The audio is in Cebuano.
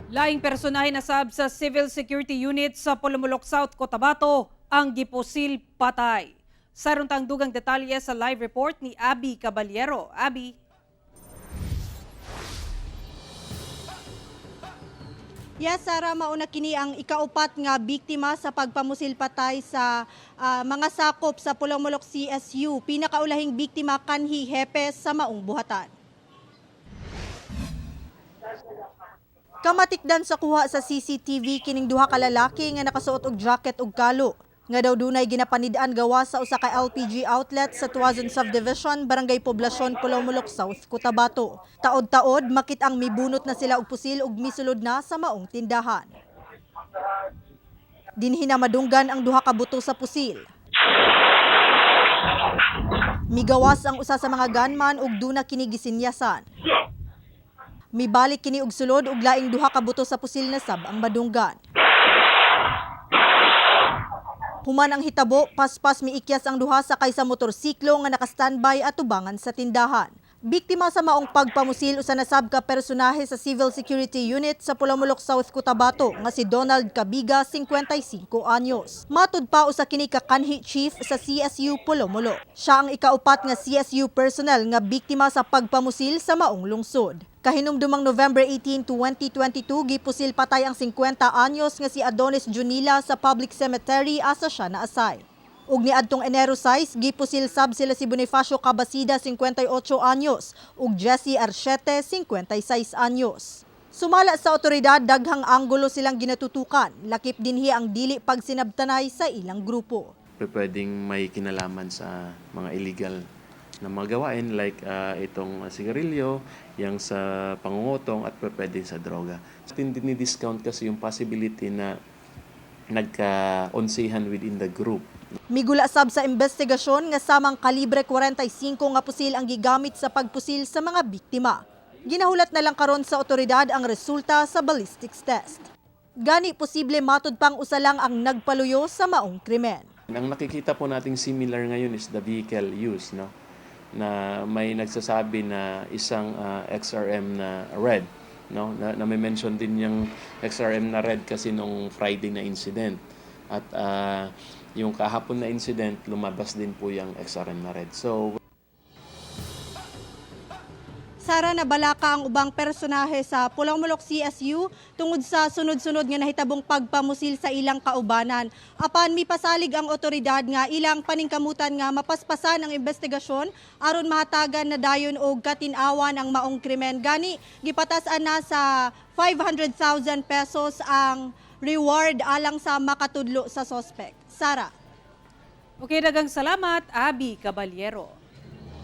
Laing personahe na sab sa Civil Security Unit sa Polomolok South, Cotabato ang gipusil patay. Saron tang dugang detalye sa live report ni Abby Caballero. Abby. Yes, Sara, mauna kini ang ikaupat nga biktima sa pagpamusil patay sa mga sakop sa Polomolok CSU. Pinakaulahing biktima kanhi hepe sa maong buhatan. Kamatikdan sa kuha sa CCTV kining duha ka lalaki nga nakasuot og jacket ug kalo nga daw dunay ginapanid-an gawa sa usa ka LPG outlet sa Tuazon Subdivision, Barangay Poblacion, Polomolok South, Cotabato. Taod-taod makit-ang mibunot na sila og pusil ug misulod na sa maong tindahan. Dinhi na madunggan ang duha ka buto sa pusil. Migawas ang usa sa mga gunman ug duna kini gisinyasan. Mibalik kini og sulod ug laing duha ka buto sa pusil na sab ang madunggan. Human ang hitabo, paspas miikyas ang duha sakay sa motorsiklo nga naka-standby atubangan sa tindahan. Biktima sa maong pagpamusil usa na sab ka personahe sa Civil Security Unit sa Polomolok South, Cotabato nga si Donald Cabiga, 55 anyos. Matud pa usa kini ka kanhi chief sa CSU Polomolok. Siya ang ikaupat nga CSU personnel nga biktima sa pagpamusil sa maong lungsod. Kahinumdumang November 18, 2022, gipusil patay ang 50 anyos nga si Adonis Junila sa public cemetery asa siya naasay. Ug niadtong Enero 6, gipusil sab sila si Bonifacio Cabasida, 58 anyos, ug Jesse Archete, 56 anyos. Sumala sa otoridad, daghang anggulo silang ginatutukan. Lakip dinhi ang dili pagsinabtanay sa ilang grupo. Pwedeng may kinalaman sa mga illegal na mga gawain like itong sigarilyo, yung sa pangungutong at pwedeng sa droga. Hindi discount kasi yung possibility na nagka-onsehan within the group. Migula sab sa investigasyon nga samang kalibre 45 nga pusil ang gigamit sa pagpusil sa mga biktima. Ginahulat na lang karon sa otoridad ang resulta sa ballistics test. Gani posible matud pang usa lang ang nagpaluyo sa maong krimen. Ang nakikita po nating similar ngayon is the vehicle use, no? Na may nagsasabi na isang XRM na red, no? Na may mention din yung XRM na red kasi nung Friday na incident. At yung kahapon na incident, lumabas din po yung XRM na red. So Sara, nabalaka ang ubang personahe sa Polomolok CSU tungod sa sunod-sunod nga nahitabong pagpamusil sa ilang kaubanan. Apan mipasalig ang otoridad nga ilang paningkamutan nga mapaspasan ang investigasyon aron mahatagan na dayon og katin-awan ang maong krimen. Gani gipatas-an na sa 500,000 pesos ang reward alang sa makatudlo sa suspect. Sara. Okay, dagang salamat, Abby Caballero.